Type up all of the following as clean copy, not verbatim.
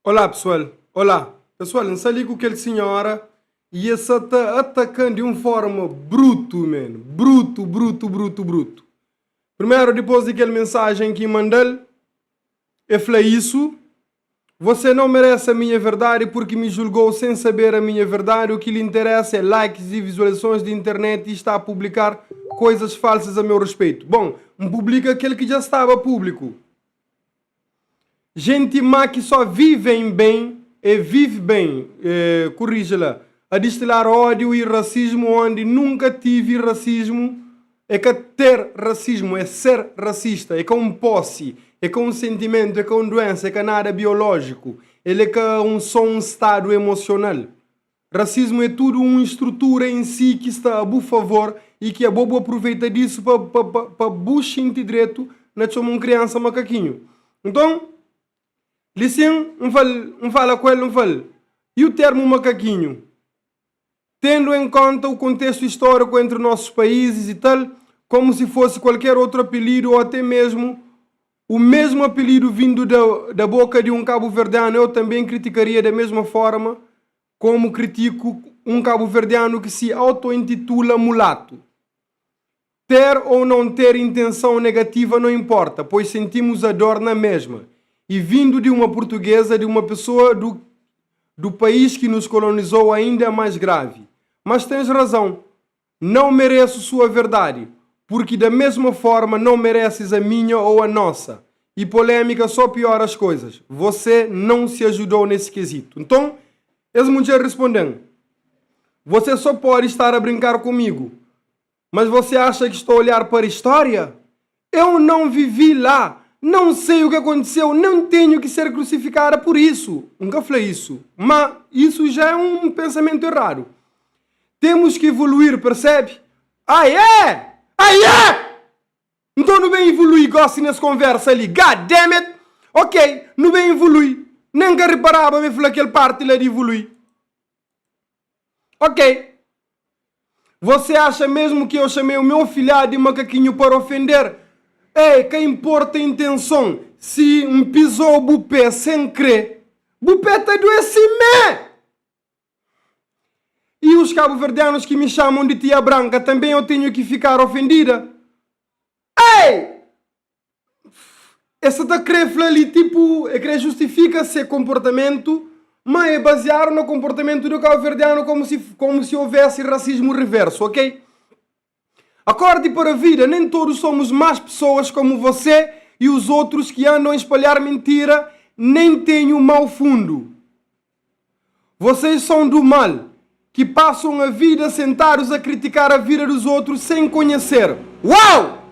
Olá pessoal, olá pessoal, N sta li ku kel senhora e el sa ta atakan di un forma brutu man, brutu, brutu, brutu, brutu. Primeru dipôs di kel mensajen ki N manda-l, el fla isu, Você não merece a minha verdade porque me julgou sem saber a minha verdade, o que lhe interessa é likes e visualizações de internet e está a publicar coisas falsas a meu respeito. Bom, N publika kel ki dja staba públiku. Gente má que só vivem bem e vive bem, eh, corrige lá, a destilar ódio e racismo onde nunca tive racismo, é ka ter racismo, é ser racista, é ka um posse, é ka um sentimento, é ka um doença, é ka nada biológico, ele é ka um só um estado emocional. Racismo é tudo um estrutura em si ki sta a bu favor e ki abo bu aproveita disso pa pa pa pa bu xinti dretu na txoma um criança macaquinho. Nton, li sin, N fal, N fala ku el, N fal, e o termo macaquinho? Tendo em conta o contexto histórico entre nossos países e tal, como se fosse qualquer outro apelido ou até mesmo o mesmo apelido vindo da, da boca de um cabo-verdiano, eu também criticaria da mesma forma como critico um cabo-verdiano que se auto-intitula mulato. Ter ou não ter intenção negativa não importa, pois sentimos a dor na mesma. E vindo de uma portuguesa, de uma pessoa do, do país que nos colonizou, ainda é mais grave. Mas tens razão, não mereço sua verdade, porque da mesma forma não mereces a minha ou a nossa. E polêmica só piora as coisas. Você não se ajudou nesse quesito. Então, essa mulher respondendo: Você só pode estar a brincar comigo. Mas você acha que estou a olhar para a história? Eu não vivi lá. Não sei o que aconteceu. Não tenho que ser crucificada por isso. Nunca falei isso. Mas isso já é um pensamento errado. Temos que evoluir, percebe? Ah, é? Ah, é? Então não bem evolui, gosto nessa conversa ali. God damn it! Ok, não bem evolui. Nem que reparava me falou aquele parte lá de evoluir. Ok. Você acha mesmo que eu chamei o meu afilhado de macaquinho para ofender? Ei, que importa a intenção? Se um pisou o pé sem crer, o pé tá doendo me! E os cabo-verdianos que me chamam de tia branca, também eu tenho que ficar ofendida? Ei! Essa tá crefla ali, tipo, é que justifica esse comportamento, mas é baseado no comportamento do cabo-verdiano como se houvesse racismo reverso, ok? Acorde para a vida, nem todos somos más pessoas como você e os outros que andam a espalhar mentira, nem têm um mau fundo. Vocês são do mal, que passam a vida sentados a criticar a vida dos outros sem conhecer. Uau!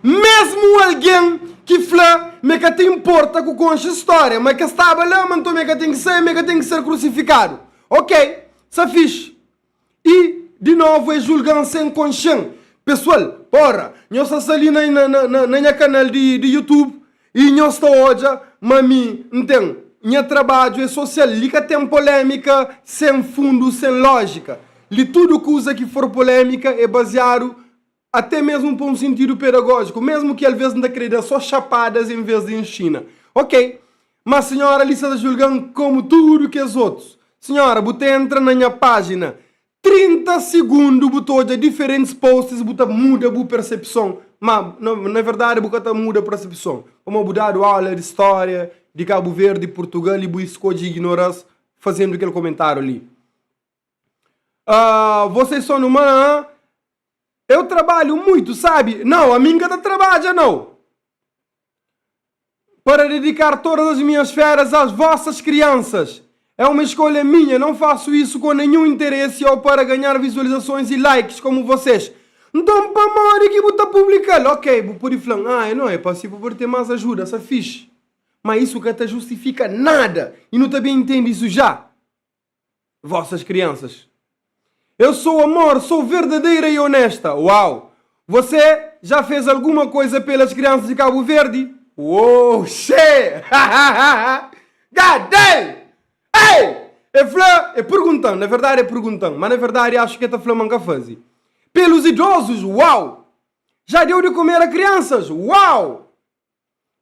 Mesmo alguém que fala, me que te importa com a história, mas que estava lá, mas então me que tem que ser, me que tem que ser crucificado. Ok, sa fixe. E, de novo, é julgando sem consciência. Pessoal, porra, nós está ali na, na, na, na, na minha canal de YouTube e nós está hoje, mami, entende? Minha trabalho é social, li que tem polêmica sem fundo, sem lógica. Li tudo coisa que for polêmica é baseado até mesmo para um sentido pedagógico, mesmo que às vezes não acredita só chapadas em vez de ensina. Ok, mas senhora ali está julgando como tudo que os outros. Senhora, você entra na minha página, 30 segundos, botou de diferentes posts, você muda a percepção. Mas, na, na verdade, você muda a percepção. Como mudar aula de história de Cabo Verde, Portugal e escolhe ignorância fazendo aquele comentário ali. Vocês são numa. Eu trabalho muito, sabe? Não, a minha não trabalha, não. Para dedicar todas as minhas férias às vossas crianças. É uma escolha minha, não faço isso com nenhum interesse ou para ganhar visualizações e likes como vocês. Então, para que você publicar? Ok, vou por falar, ah, não é possível por ter mais ajuda, essa fixe. Mas isso que até justifica nada. E não também entende isso já. Vossas crianças. Eu sou amor, sou verdadeira e honesta. Uau! Você já fez alguma coisa pelas crianças de Cabo Verde? Uou, shit! God damn! Ei! É fla, é perguntando, na verdade é perguntando, mas na verdade acho que é falando que faz. Pelos idosos, uau! Já deu de comer a crianças, uau!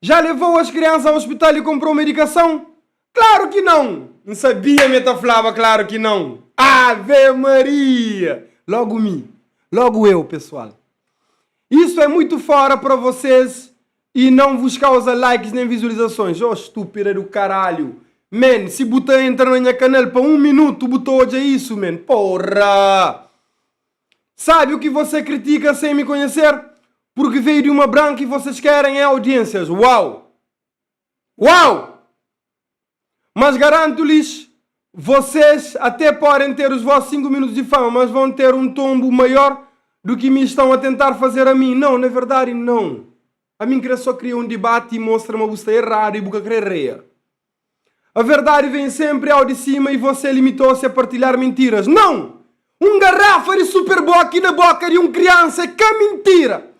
Já levou as crianças ao hospital e comprou medicação? Klaru ki não! N sabia ma e ta flaba klaru ki não! Ave Maria! Logu mi, logu eu, pessoal. Isso é muito fora para vocês e não vos causa likes nem visualizações. Oh estúpida do caralho! Man, si bu ta entra na nha canal pa um minuto bu ta odja isso, man. Porra! Sabe o que você critica sem me conhecer? Porque veio de uma branca e vocês querem é audiências. Uau! Uau! Mas garanto-lhes, vocês até podem ter os vossos 5 minutos de fama, mas vão ter um tombo maior do que me estão a tentar fazer a mim. Não, na verdade, não. A mim queria só criar um debate e mostra ma bu sta errado e bu ka kre reia. A verdade vem sempre ao de cima e você limitou-se a partilhar mentiras. Não! Um garrafa de Super Bock na boca de um criança é ka mintira.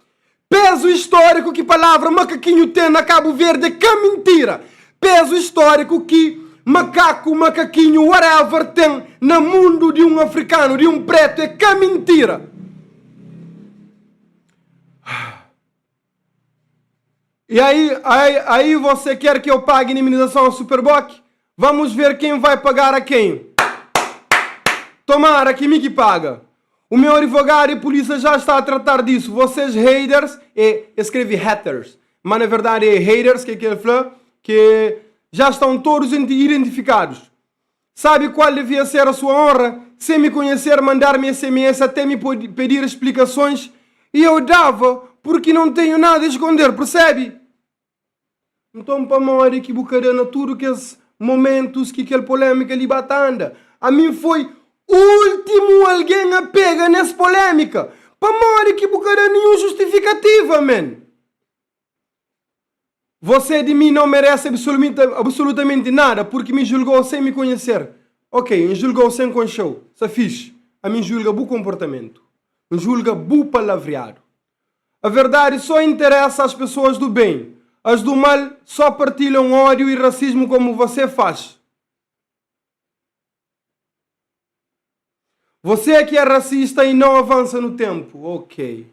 Peso histórico que palavra macaquinho tem na Cabo Verde é ka mintira. Peso histórico que macaco, macaquinho, whatever tem na mundo de um africano, de um preto é ka mintira. E aí, aí, aí você quer que eu pague indemnização ao Super Bock? Vamos ver quem vai pagar a quem. Tomara que me que paga. O meu advogado e polícia já está a tratar disso. Vocês haters, e escreve haters, mas na verdade é haters que é que ele fala, que já estão todos identificados. Sabe qual devia ser a sua honra? Sem me conhecer, mandar-me SMS até me pedir explicações e eu dava porque não tenho nada a esconder, percebe? Nton pamodi ki bu ka da na tudu kes momentus ki kel polémika li ba ta anda? Ami foi últimu algen a pega nes polémika. Pamodi ki bu ka da ninhun justifikativa, man? Você de mim não merece absolutamente nada porque me julgou sem me conhecer. Ok, N julgou sem konxe-u. Sa fixe. Ami N julga bu konportamentu. N julga bu palavriadu. A verdade só interessa às pessoas do bem. As do mal só partilham ódio e racismo como você faz. Você é que é racista e não avança no tempo. Ok.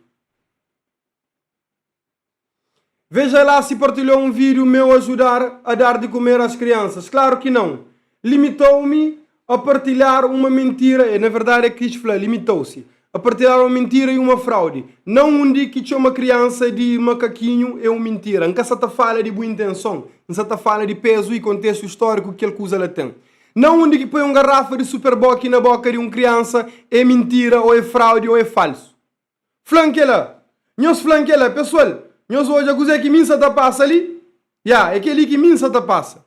Veja lá se partilhou um vídeo meu ajudar a dar de comer às crianças. Claro que não. Limitou-me a partilhar uma mentira. E, na verdade, é quis falar, limitou-se a partilhar uma mentira e uma fraude. Não um di que chama criança de macaquinho é uma mentira. Nka sa ta fala de boa intenção. Nsa ta fala de peso e contexto histórico que ele usa lá tem. Não um di que põe uma garrafa de Super Bock na boca de um criança é mentira ou é fraude ou é falso. Fla-m kel-la. Nhos fla-m kel-la. Pesoal, nhos odja kuzê ki mi N sa ta pasa li? Ya, é kel-li ki mi N sa ta pasa.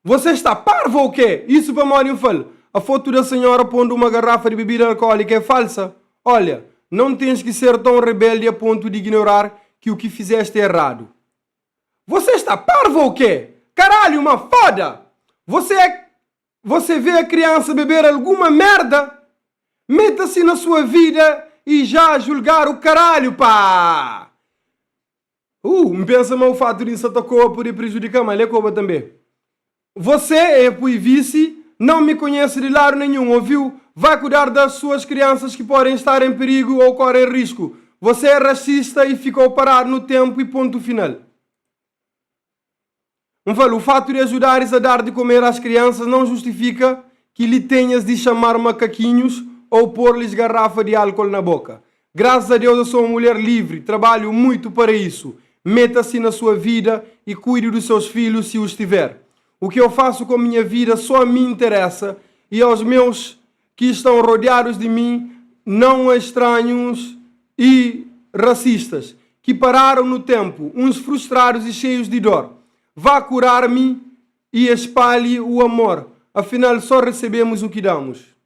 Você está parvo ou quê? Isso pamodi N fla-l, A foto da senhora pondo uma garrafa de bebida alcoólica é falsa? Olha, não tens que ser tão rebelde a ponto de ignorar que o que fizeste é errado. Você está parvo ou quê? Caralho, uma foda! Você é Você vê a criança beber alguma merda? Meta-se na sua vida e já julgar o caralho, pá! N pensa ma o fato di N sa ta koba pode prejudica, ma el é koba tanbe. Você é pui vice, não me conhece de lado nenhum, ouviu? Vai cuidar das suas crianças que podem estar em perigo ou correm risco. Você é racista e ficou parado no tempo e ponto final. N fla-l, o fato de ajudares a dar de comer às crianças não justifica que lhe tenhas de chamar macaquinhos ou pôr-lhes garrafa de álcool na boca. Graças a Deus eu sou uma mulher livre, trabalho muito para isso. Meta-se na sua vida e cuide dos seus filhos se os tiver. O que eu faço com minha vida só a mim interessa e aos meus que estão rodeados de mim, não a estranhos e racistas que pararam no tempo, uns frustrados e cheios de dor. Vá curar-me e espalhe o amor, afinal só recebemos o que damos.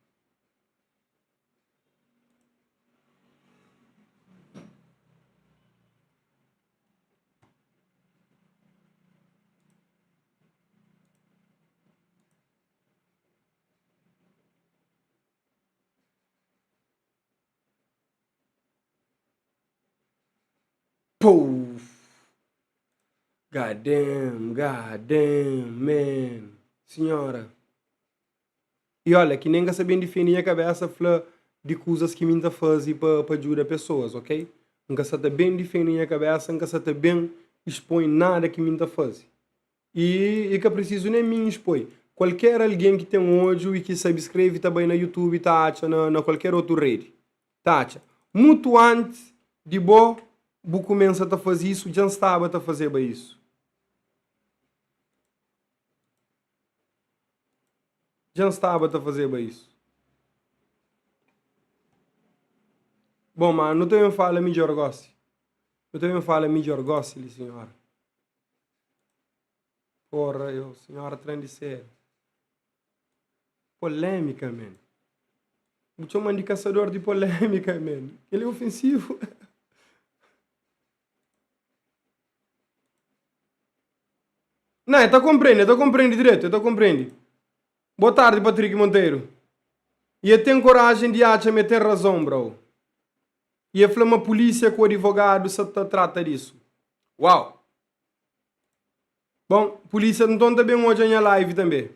Poof. God damn, God damn, man. Senhora. E olha, ki nem ka sa ben difende nha kabesa fla di kuzas ki mi nta faze pa pa djuda pesoas, ok? N ka sa ta ben difende nha kabesa, N ka sa ta ben expõe nada ki mi nta faze. I i ka prisizu nen mi inspoi. Kualker algen ki ten odju i ki sabe skrebe ta bai na YouTube ta atxa na na kualker otu redi. Ta atxa. Mutu antis di bo bu kumensa ta faze isu dja N staba ta fazeba isu. Dja N staba ta fazeba isu. Bon, ma nu ta ben fala midjor gosi. Nu ta ben fala midjor gosi li, sinhora. Porra, eu, senhora tran di sério. Polémica, man. Bu txoman di kasador di polémica, man. Kel é ofensivo. Não, ele tá compreende, ele tá compreende direito, ele tá compreende. Boa tarde, Patrick Monteiro. E ele tem coragem de achar me tem razão, bro. E ele fala uma polícia com advogado só tá trata disso. Uau! Bom, polícia então tá bem hoje a live também.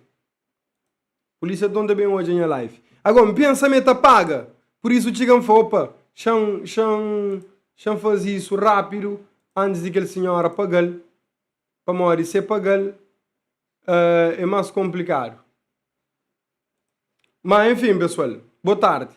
Polícia então tá bem hoje a live. Agora, pensa me tá paga. Por isso chegam fala, opa, chão, chão, chão faz isso rápido antes de que a senhora pague. Pamodi se paga-l é más konplikadu. Má enfin pesoal, bo tardi.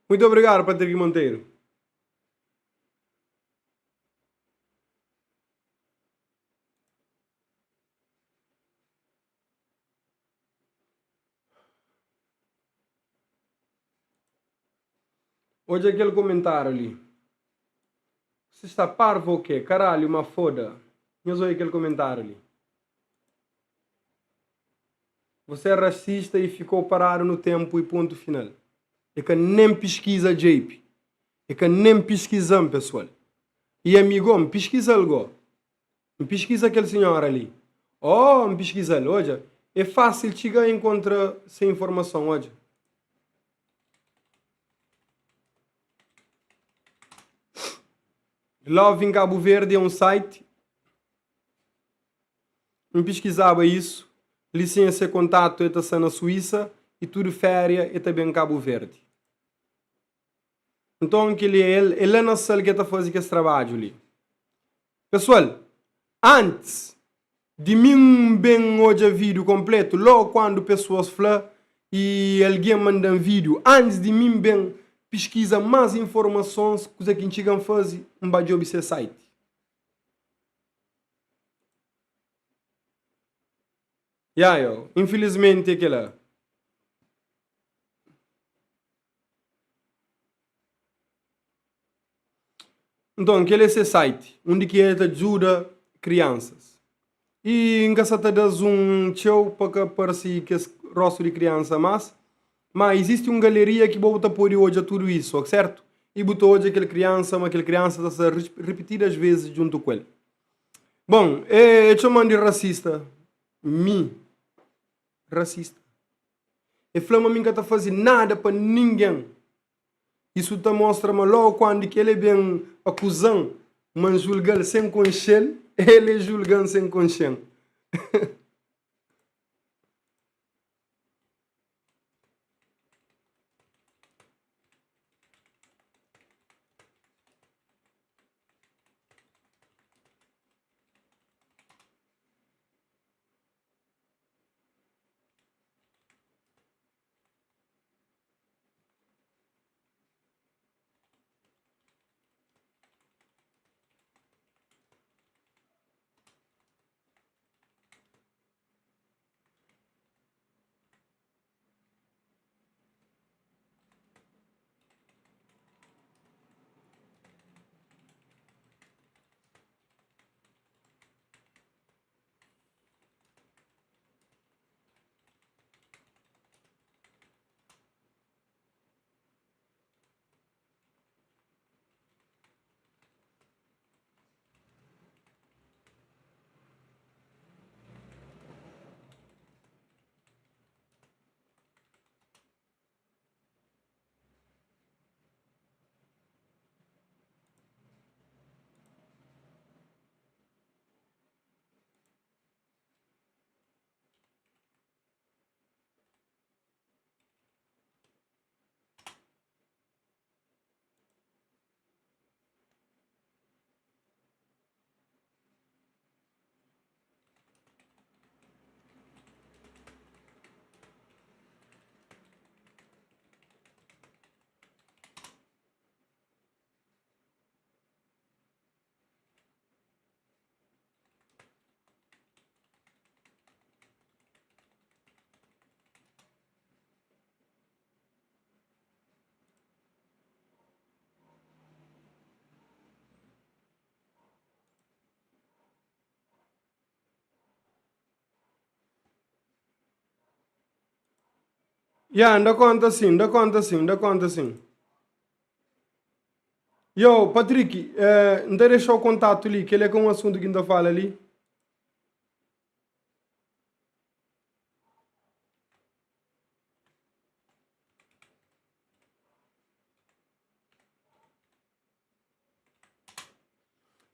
Muito obrigado, Patrick Monteiro. Odja kel komentáriu li. Você sta parvo ou quê? Caralho, ma foda. Nhos odja kel komentáriu li. Você é racista e ficou parado no tempo e ponto final. É ka nem pesquisa JP. É ka nem pesquisam pessoal. E amigo, m pesquisa-l go. N piskiza kel sinhora li. Oh, N piskiza-l. Odja, é fásil txiga enkontra se informason, odja. Love in Cabo Verde é un site. N piskizaba isu. Li sin é se kontatu, el ta sta na Suísa y tudu féria el ta ben Cabo Verde. Nton, kel-li é el, é la na sal ki el ta faze kes trabadju li. Pesoal, antis di mi N ben odja vídiu konplétu, lógu kandu pesoas fla i algen manda-m vídiu, antis di mi N ben piskiza más informasons, kuza ki N txiga N faze, N ba djobe se site. Ya, yo, infilismenti é kel-la. Nton, kel é se site, undi ki el ta djuda kriansas. I N ka sa ta da-s un txeu pa ka parse kes rostu di kriansa más, má izisti un galeria ki bo bu ta pode odja tudu isu, ok sertu? I bu ta odja kel kriansa ma kel kriansa ta sta ripitidas vezis djuntu ku el. Bon, e txoma-m di rasista, mi, rasista. E fla ma mi N ka ta faze nada pa ningen. Isu ta mostra ma logu kandu ki el e ben akuza-m ma N julga-l sen konxe-l, el e julga-m sen konxe-m. Ya, N da konta sin, N da konta sin, N da konta sin. Yo, Patrick, eh, N ta dexa-u kontatu li, kel-li é ka un asuntu ki N ta fala li.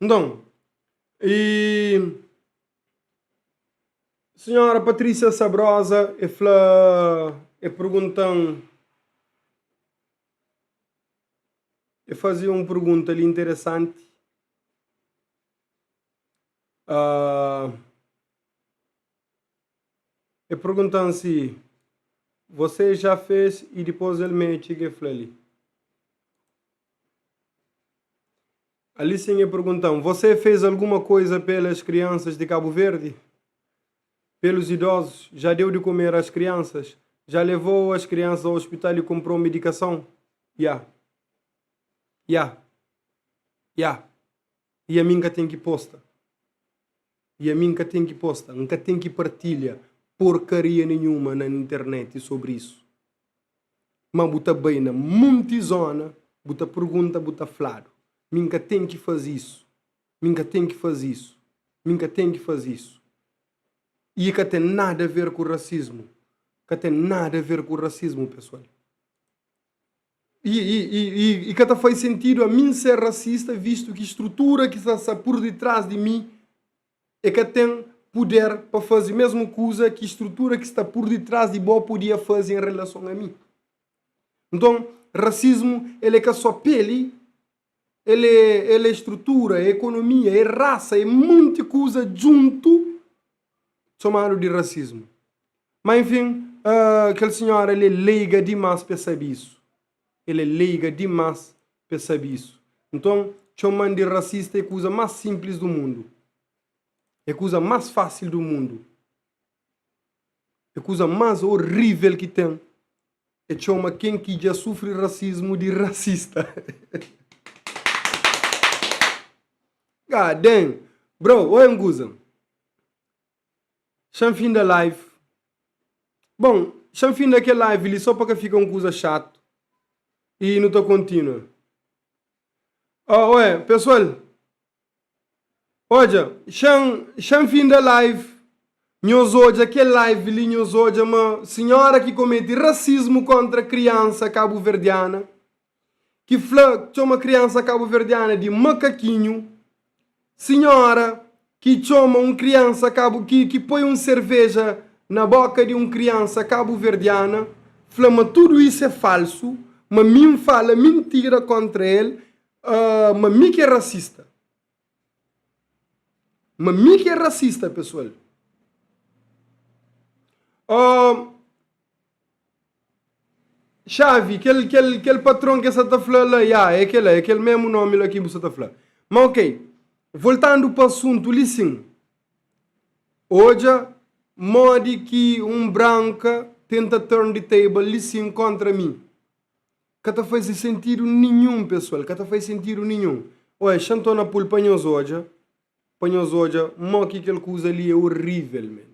Nton, i sinhora Patrícia Sabrosa e fla, e pergunta-m, e faze un pergunta li interesanti. E pergunta-m si você já fez i dipôs el me txiga e fla li. Ali sim e pergunta-m, você fez alguma coisa pelas crianças de Cabo Verde? Pelos idosos? Já deu de comer às crianças? Já levou as crianças ao hospital e comprou medicação? Ya. Ya. Ya. I ami N ka ten ki posta. I ami N ka ten ki posta. N ka ten ki partilha porkaria nenhuma na internet sobri isu. Ma bu ta bai na munti zona, bu ta pergunta, bu ta fladu, Mi N ka ten ki faze isu, mi N ka ten ki faze isu, mi N ka ten ki faze isu. I ka ten nada a ver ku rasismu. Ka ten nada a ver ku rasismu, pesoal. I, i, i, i, i ka ta faz sentidu ami N ser rasista vistu ki strutura ki sta sta pur ditras di mi e ka ten puder pa faze mesmu kuza ki strutura ki sta pur ditras di bo podia faze en relason a mi. Nton, rasismu el é ka só peli, el é, el é strutura, é ekonomia, é rasa, é munti kuza djuntu txomadu di rasismu. Má enfin, kel sinhora el é leiga dimás pa e sabe isu. El é leiga dimás pa e sabe isu. Nton, txoma-m di rasista é kuza más sinplis du mundu. É kuza más fásil du mundu. É kuza más orível ki ten é txoma ken ki dja sufri rasismu di rasista. God damn! Bro, oia un kuza. Xa-m finda live. Bon, xa-m finda kel live li só pa ka fika un kuza xatu i nu ta kontinua. Oh, oe, pesoal, odja, xa-m, xa-m finda live. Nhos odja kel live li, nhos odja ma sinhora ki komete rasismu kontra kriansa kabuverdiana, ki fla, txoma kriansa kabuverdiana di makakinhu, Sinhora ki txoma un kriansa kabu ki ki poi un serveja na boka di un kriansa kabuverdiana fla ma tudu isu é falsu, ma mi N fala mintira kontra el, ma mi ki é rasista. Ma mi ki é rasista, pesoal. Xavi, kel, kel, kel patron ke sa ta fla la, ya, é kela, é kel mesmu nomi la ki bu sa ta fla. Ma ok, voltandu pa asuntu li sin, odja modi ki un branka tenta turn the table li sin kontra mi. Ka ta faze sentidu ninhun, pesoal, ka ta faze sentidu ninhun. Oia, xa N torna pul pa nhos odja, pa nhos odja mo ki kel kuza li é orível, man.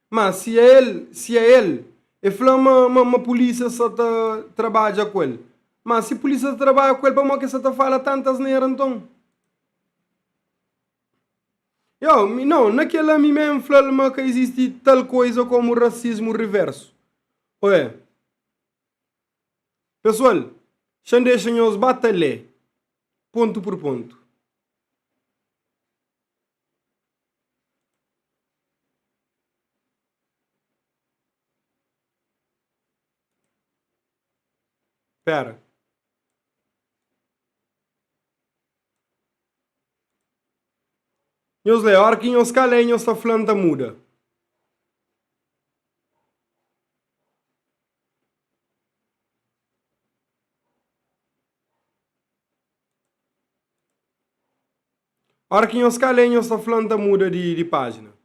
Ma si é el, si é el, e fla ma, ma, ma polícia sa ta trabadja ku el. Ma si polícia ta trabadja ku el, pamodi ki sa ta fala tanta asnera nton? Yo, mi, não, na kel-la mi mesmu fla-l ma ka izisti tal koiza komu rasismu riversu. Oé, pesoal, xa-m dexa nhos ba ta lé, pontu pur pontu. Pera. Nhos lé, óra ki nhos ka lé, nhos ta fla N ta muda. Óra ki nhos ka lé, nhos ta fla N ta muda di, di pájina.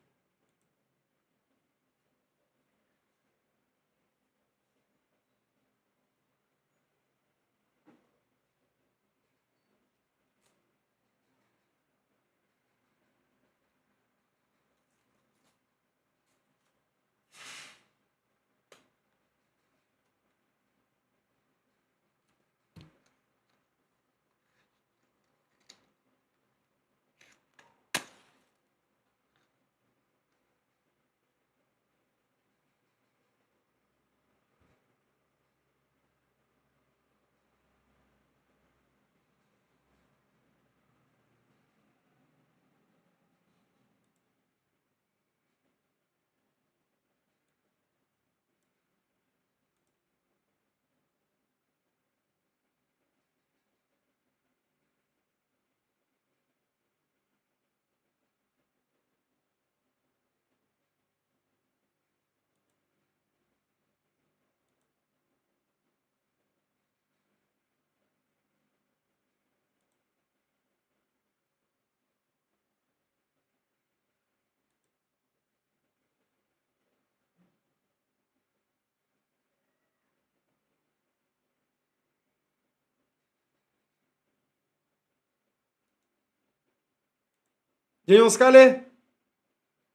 Dja nhos ka lé?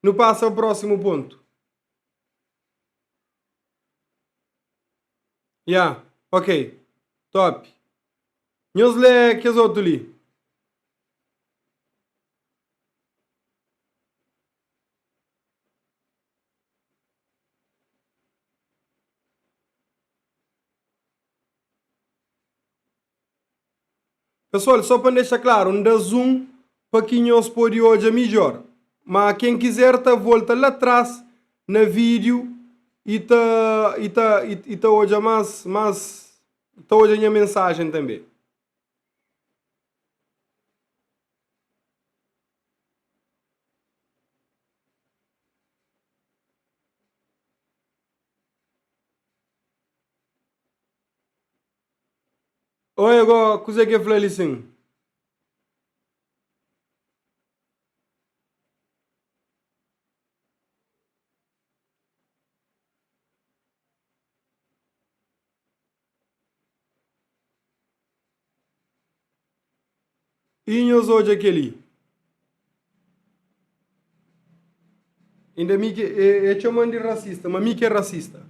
Nu pasa pa prósimu pontu. Ya, ok. Top. Nhos lé kes otu li. Pessoal, só pa N dexa klaru, N da zoom pa ki nhos pode odja midjor. Ma ken kizer ta volta la tras na vídeo i ta i ta i ta odja más más ta odja nha mensajen tanbe. Oia go kuzê ki el fla li sin. I nhos odja kel-li. Inda mi ki e, e txoman di rasista, ma mi ki é rasista.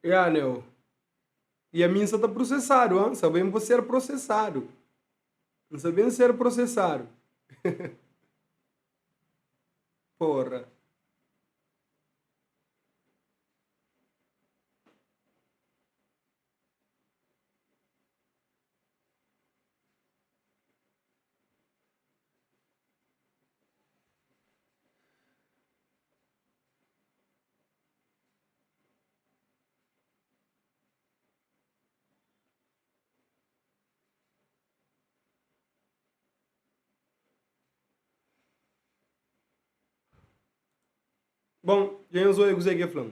Ya, neu. I ami N sa ta prosesadu, ha? N sa ben pa ser prosesadu. N sa ben ser prosesadu. Porra. Bon, dja nhos obi kuzê ki el fla-m.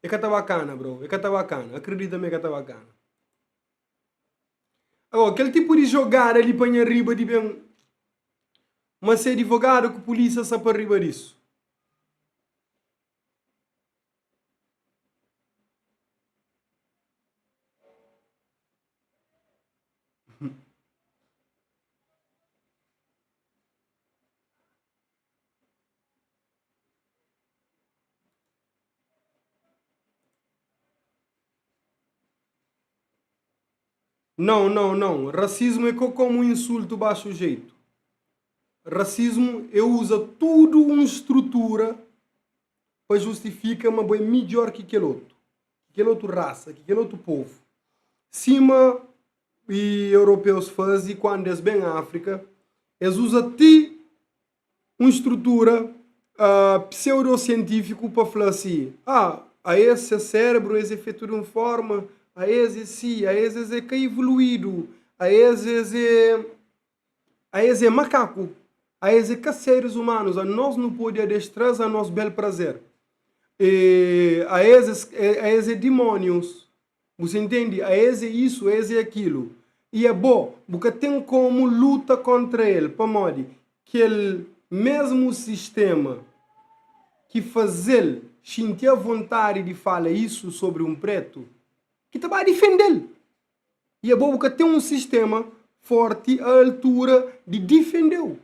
É ka ta bakana, bro. É ka ta bakana. Akredita ma é ka ta bakana. Agora, kel tipu di jogada li pa nha riba di ben ma se advogadu ku polísia sa pa riba disu. Não, não, não. Racismo é ko como um insulto baixo jeito. Racismo é usa tudo um estrutura pa justifica ma bo é midjor ki kel otu, ki kel otu raça, ki kel otu povo. Sima e europeus faze quando es bem África, es usa ti un strutura pseudosientífiku pa fla si, ah, aes ses sérebru es é fetu di un fórma, aes é si, aes es é ka ivoluídu, aes es é, aes é makaku, aes é ka seris umanus, anos nu pode adestra-s a nos bel prazer, e aes es é dimónius. Bu sa intende? Aes é isu, aes é akilu. I abo, bu ka ten komu luta kontra el, pamodi kel mesmu sistema ki faze-l xinti avontadi di fala isu sobri un pretu, ki ta ba difende-l. I abo bu ka ten un sistema forti a altura di difende-u.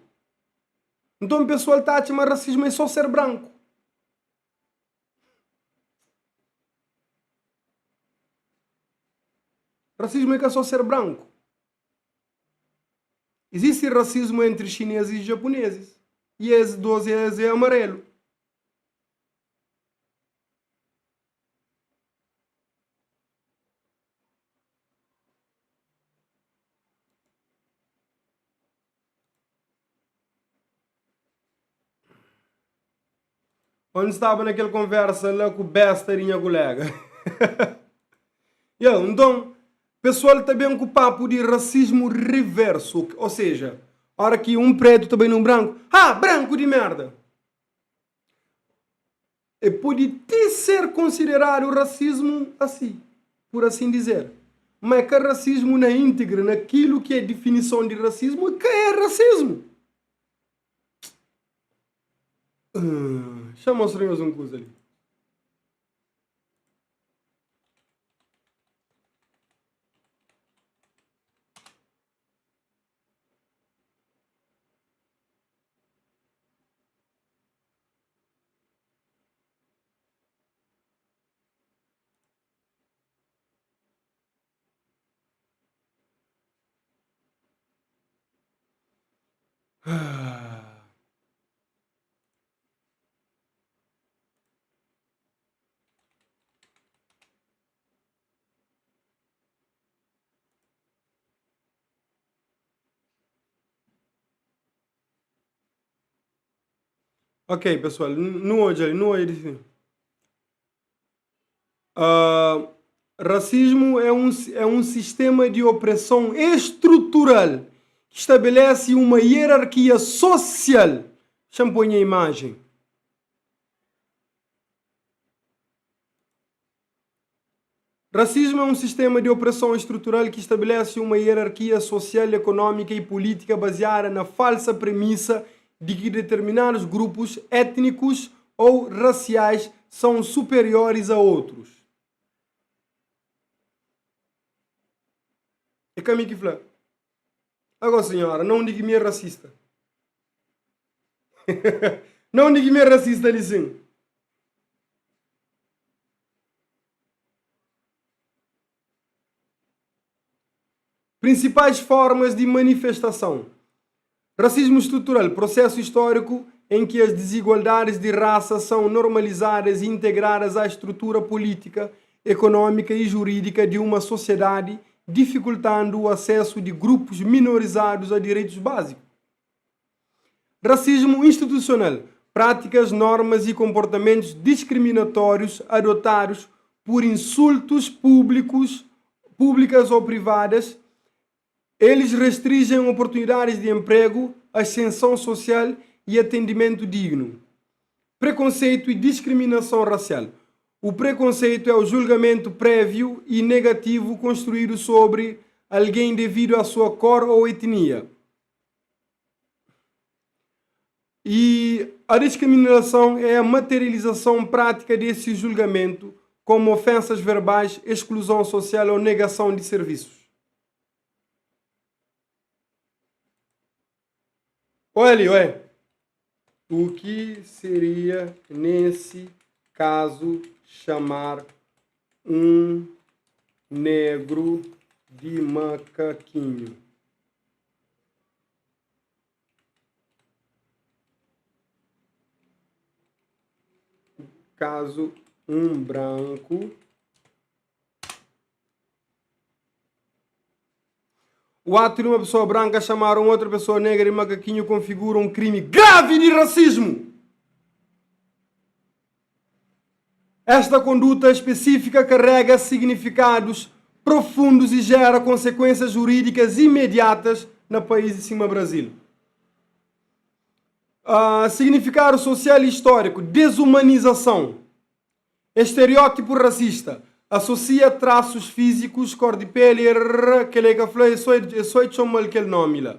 Nton pesoal ta atxa ma rasismu é so ser branku. Rasismu é ka só ser branku. Izisti rasismu entri xinesis i japunesis. I es dos es é amarelu. Onde staba na kel konversa la ku besta di nha kolega. Ya, nton, pesoal ta ben ku papu di rasismu riversu, o seja, ora ki un pretu ta bai na un branku, Ha, branku di merda! E pode ti ser konsideradu rasismu asi, pur asin dizer. Ma é ka rasismu na íntegra, na kilu ki é difinison di rasismu, ka é rasismu. Xa mostra nhos un kuza li. Ok, pessoal, nu odja li, nu odja li. Uh, racismo é um, é um sistema de opressão estrutural que estabelece uma hierarquia social. Deixa-me pôr a imagem. Racismo é um sistema de opressão estrutural que estabelece uma hierarquia social, econômica e política baseada na falsa premissa de que determinados grupos étnicos ou raciais são superiores a outros. É ka mi ki fla. Agora, senhora, não diga mi é racista. Não diga mi é racista ali sim. Principais formas de manifestação. Racismo estrutural, processo histórico em que as desigualdades de raça são normalizadas e integradas à estrutura política, econômica e jurídica de uma sociedade, dificultando o acesso de grupos minorizados a direitos básicos. Racismo institucional, práticas, normas e comportamentos discriminatórios adotados por insultos públicos, públicas ou privadas. Eles restringem oportunidades de emprego, ascensão social e atendimento digno. Preconceito e discriminação racial. O preconceito é o julgamento prévio e negativo construído sobre alguém devido à sua cor ou etnia. E a discriminação é a materialização prática desse julgamento, como ofensas verbais, exclusão social ou negação de serviços. Olha, ué. O que seria, nesse caso, chamar um negro de macaquinho? Caso um branco O ato de uma pessoa branca chamar uma outra pessoa negra de macaquinho configura um crime grave de racismo. Esta conduta específica carrega significados profundos e gera consequências jurídicas imediatas na país de cima Brasil. Uh, significado social e histórico, desumanização, estereótipo racista, associa traços físicos, cor de pele, que ele fla, é só chama aquele nome lá.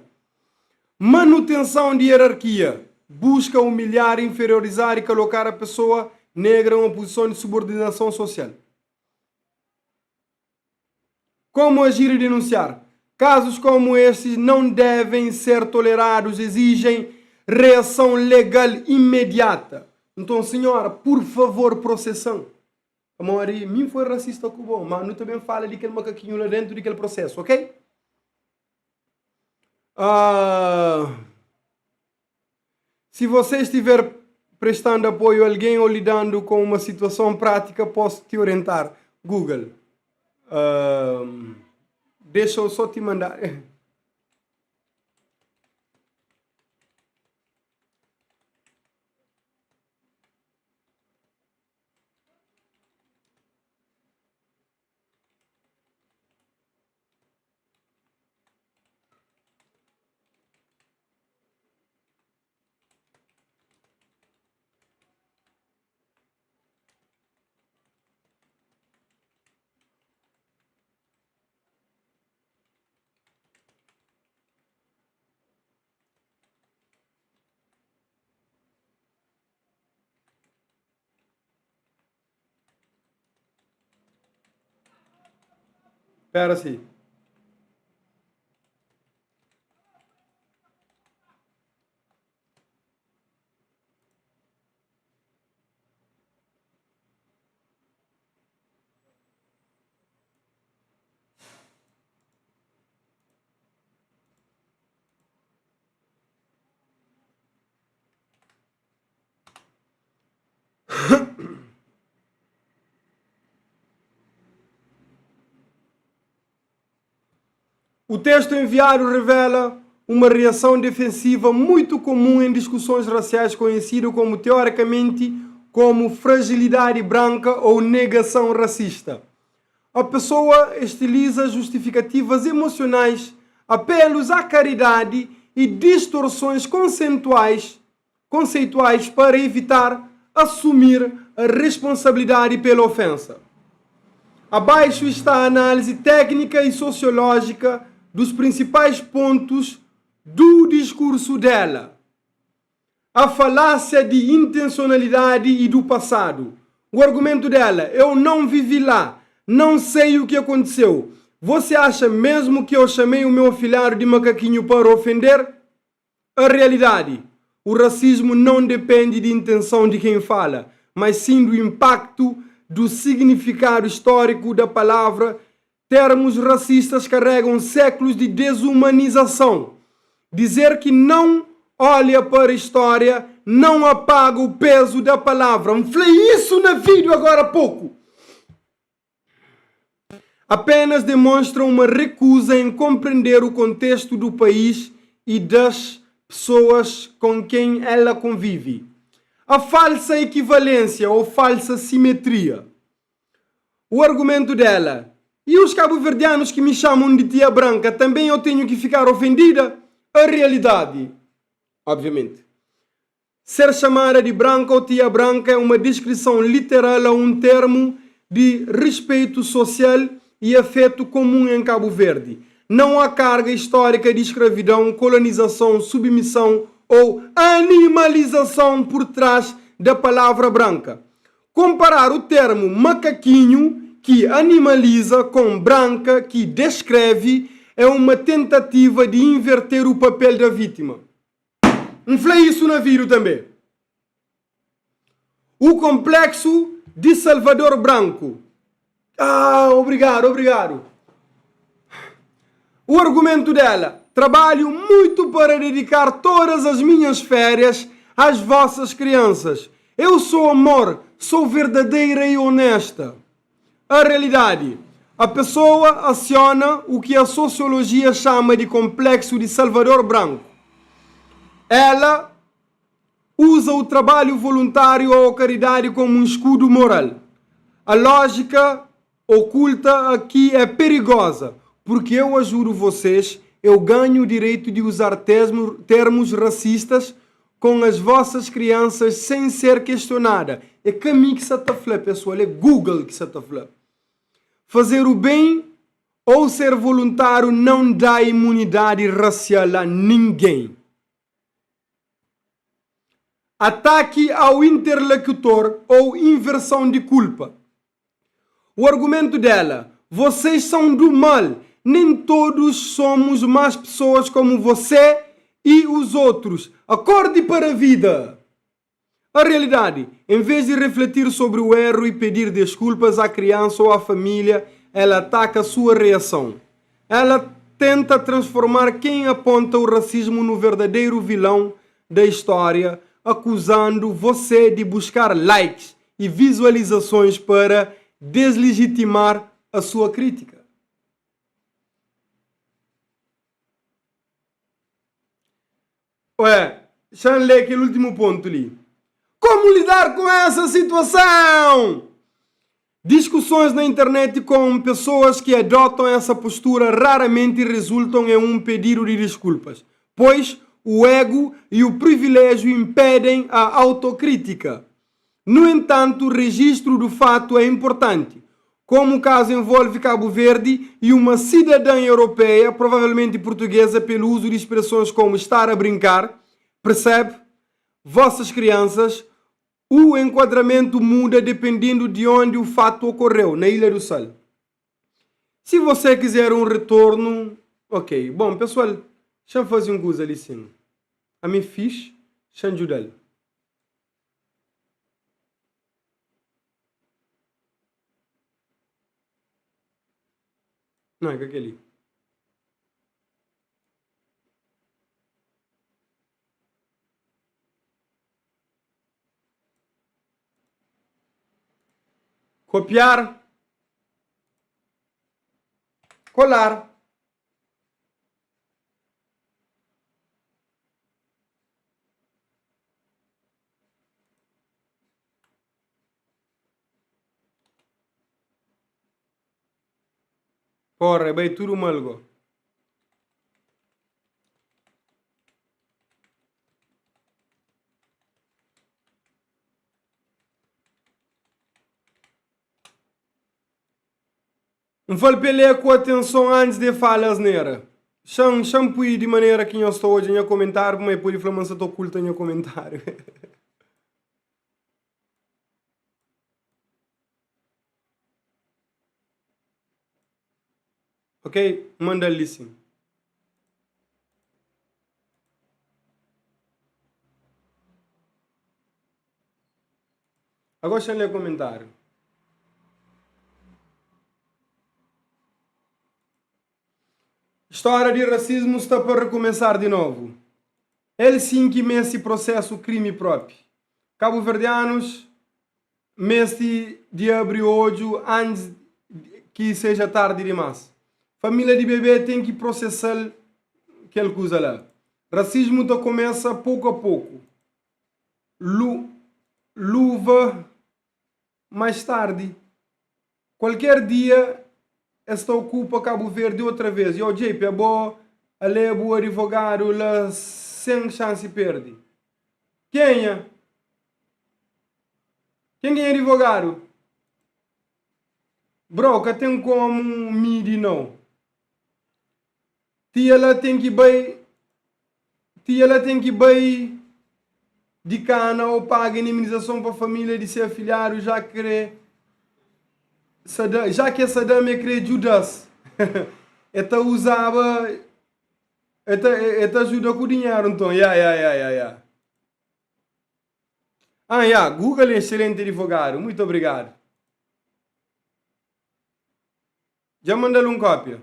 Manutenção de hierarquia, busca humilhar, inferiorizar e colocar a pessoa negra em uma posição de subordinação social. Como agir e denunciar? Casos como estes não devem ser tolerados, exigem reação legal imediata. Então, senhora, por favor, processão. Amor, mim foi racista com bom, mas não também fala de aquele macaquinho lá dentro daquele processo, ok? Se você estiver prestando apoio a alguém ou lidando com uma situação prática, posso te orientar. Google. Deixa eu só te mandar. Pera si. O texto enviado revela uma reação defensiva muito comum em discussões raciais conhecida como teoricamente como fragilidade branca ou negação racista. A pessoa estiliza justificativas emocionais, apelos à caridade e distorções conceituais, conceituais para evitar assumir a responsabilidade pela ofensa. Abaixo está a análise técnica e sociológica dos principais pontos do discurso dela. A falácia de intencionalidade e do passado. O argumento dela: eu não vivi lá, não sei o que aconteceu. Você acha mesmo que eu chamei o meu afilhado de macaquinho para ofender? A realidade: o racismo não depende de intenção de quem fala, mas sim do impacto do significado histórico da palavra. Termos racistas carregam séculos de desumanização. Dizer que não olha para a história não apaga o peso da palavra. Falei isso na vídeo agora há pouco. Apenas demonstra uma recusa em compreender o contexto do país e das pessoas com quem ela convive. A falsa equivalência ou falsa simetria. O argumento dela: e os cabo-verdianos que me chamam de tia branca, também eu tenho que ficar ofendida? A realidade, obviamente. Ser chamada de branca ou tia branca é uma descrição literal a um termo de respeito social e afeto comum em Cabo Verde. Não há carga histórica de escravidão, colonização, submissão ou animalização por trás da palavra branca. Comparar o termo macaquinho, que animaliza, com branca, que descreve, é uma tentativa de inverter o papel da vítima. N fla isso na vídeo tanbê. O complexo de Salvador Branco. Ah, obrigado, obrigado. O argumento dela: trabalho muito para dedicar todas as minhas férias às vossas crianças. Eu sou amor, sou verdadeira e honesta. A realidade: a pessoa aciona o que a sociologia chama de complexo de Salvador Branco. Ela usa o trabalho voluntário ou a caridade como um escudo moral. A lógica oculta aqui é perigosa, porque eu ajudo vocês, eu ganho o direito de usar termos racistas com as vossas crianças sem ser questionada. É ka mi ki sa ta fla, pessoal, é Google ki sa ta fla. Fazer o bem ou ser voluntário não dá imunidade racial a ninguém. Ataque ao interlocutor ou inversão de culpa. O argumento dela: vocês são do mal, nem todos somos más pessoas como você e os outros. Acorde para a vida! A realidade, em vez de refletir sobre o erro e pedir desculpas à criança ou à família, ela ataca a sua reação. Ela tenta transformar quem aponta o racismo no verdadeiro vilão da história, acusando você de buscar likes e visualizações para deslegitimar a sua crítica. Ué, xa N lé kel últimu pontu li. Como lidar com essa situação? Discussões na internet com pessoas que adotam essa postura raramente resultam em um pedido de desculpas, pois o ego e o privilégio impedem a autocrítica. No entanto, o registro do fato é importante. Como o caso envolve Cabo Verde e uma cidadã europeia, provavelmente portuguesa, pelo uso de expressões como estar a brincar, percebe? Vossas crianças, o enquadramento muda dependendo de onde o fato ocorreu, na Ilha do Sal. Se você quiser um retorno, ok. Bom, pessoal, xa-m faze un kuza li sin. Ami fix, xa-m djuda-l. Não, é ka kel-li. Copiar. Colar. Porra, bai tudo mal go. N fal pa el lê ku atenson antis di el fala asnera. Xa-m, xa-m pui di manera ki nhos ta odja nha komentáriu, pamodi el pode fla ma N sa ta okulta nha komentáriu. Ok, N manda-l li sin. Agora xa-m lê komentáriu. Stória di rasismu sta pa rekumesar di novu. El sin ki meste prosesu krimi propi. Kabuverdianus meste di abri odju antis ki seja tardi dimas. Família di bebé ten ki prosesa-l kel kuza la. Rasismu ta kumesa poku a poku. Lu, luva mais tardi. Kualker dia es ta okupa Cabo Verde outra vez. Yo JP abo ale bu advogado la sem chance perde. Kenha? Ken ki é nha advogado? Bro, ka ten komu midi nau. Tia la ten ki bai Tia la ten ki bai di kana ou paga indemnizason pa família di se afilhadu já kre já ke Saddam e kre djuda-s e ta uzaba e ta e ta ajuda ku dinheru nton ya ya ya ya ya ah ya Google é excelente advogado muito obrigado dja manda-l un kópia.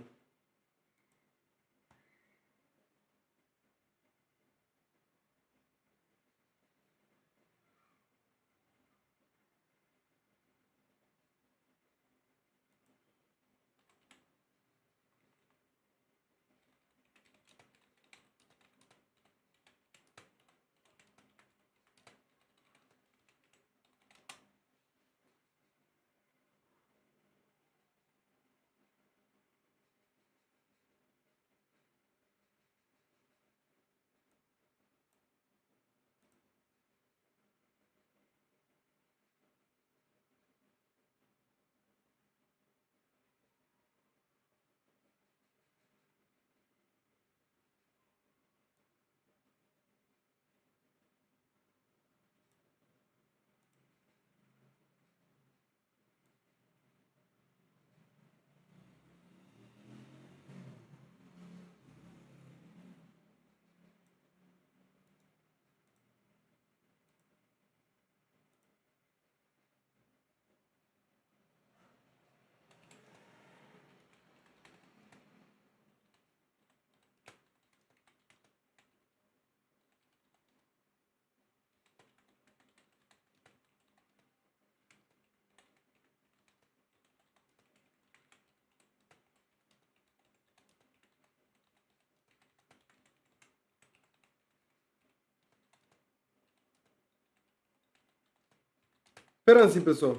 Speransi pessoal.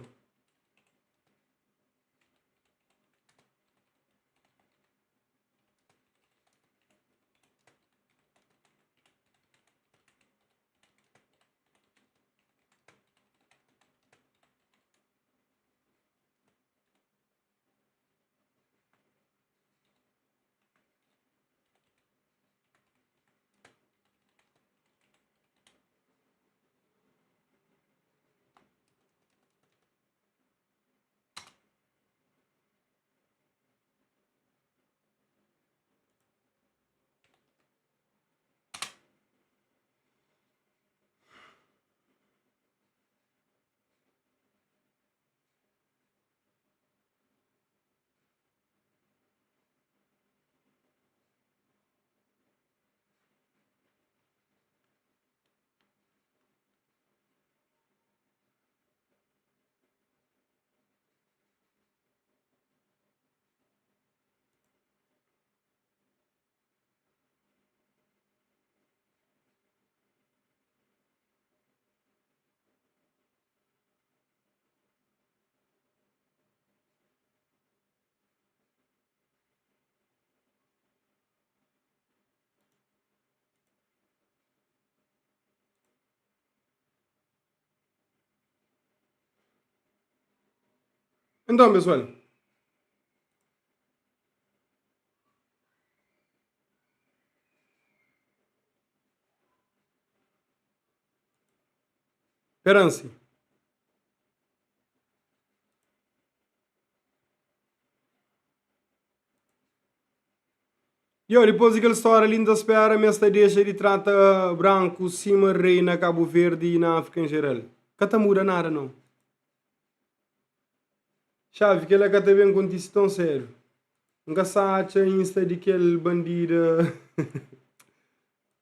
Então, pessoal. Perance. Yo, dipôs di kel stória li, N ta spera ma es ta dexa di trata branku sima rei na Kabu Verdi i na Áfrika en jeral. Ka ta muda nada, nau. Xavi, kel-la ka ta ben kontise ton sédu. N ka sa atxa Insta di kel bandida.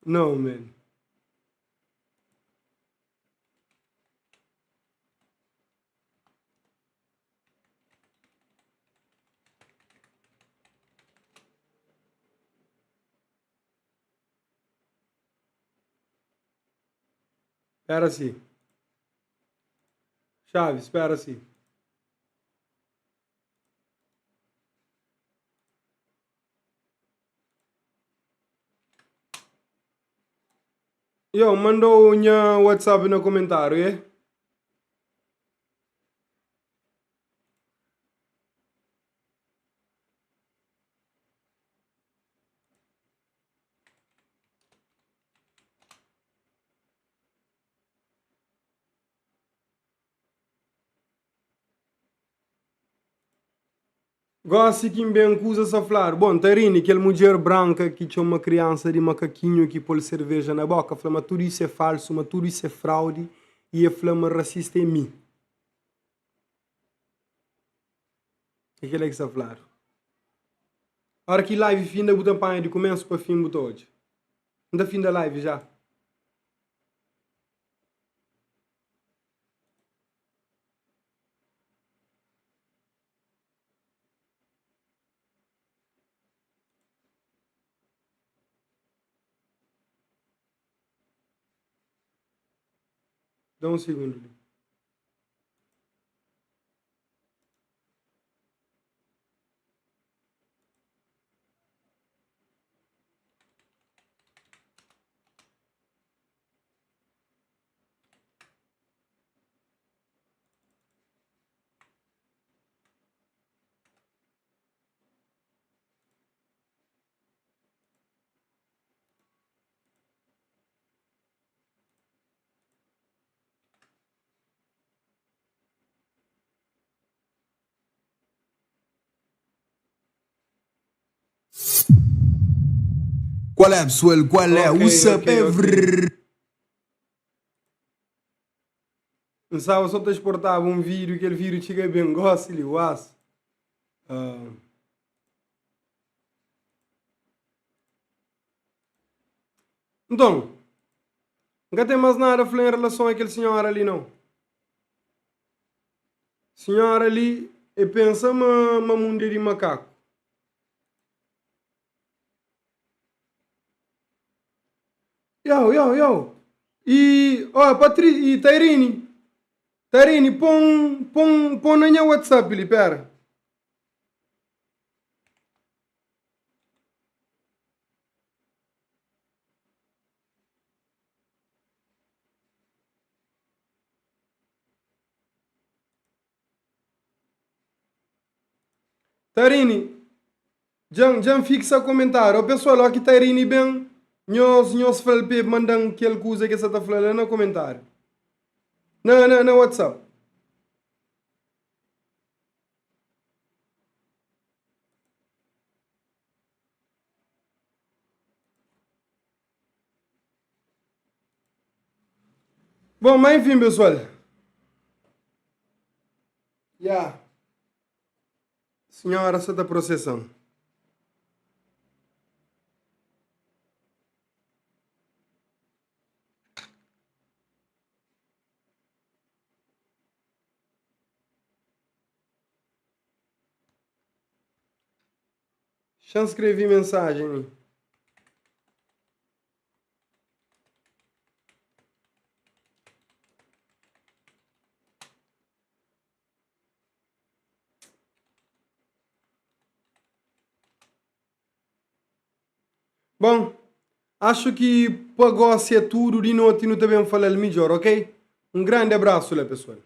Nau, man. Spera si. Xavi, spera si. Yo, mandou nha WhatsApp na comentário, é? Gósi ki N ben kuza sa fladu. Bon, Tarini, kel mudjer branka ki txoma kriansa di makakinhu ki pô-l serveja na bóka, fla ma tudu isu é falsu, ma tudu isu é fraudi i e fla ma rasista é mi. É kel-la ki sta fladu. Óra ki live finda bu ta panha di kumésu pa fin bu ta odja. N ta finda live já. Da un segundu li. Qual é, pessoal? Qual é? Ok, What's up, ok, ok. every? N staba só ta exportaba un vídeo, kel vídeo txiga ben gósi li, uás. Ah. Nton, N ka ten más nada fla en relason a kel sinhora li, nau. Sinhora li, e pensa ma, ma mundu é di makaku. Yo, yo, yo. E, ó, Patri, e Tairini, Tairini, pon, pon, pon na nha WhatsApp li, pera. Tarini, dja-m dja-m fiksa komentáriu. Ó pesoal, ó ki Tarini ben, nhos nhos fla-l pa e manda-m kel kuza ki el sa ta fla la na komentáriu. Na na na WhatsApp. Bom, mas enfim, pessoal. Ya. Senhora sa ta processam. Xa-m skrebe mensajen li. Bon, axu ki pa gósi é tudu. Di noti nu ta ben fala-l midjór, ok? Un grandi abrasu la, pesoal.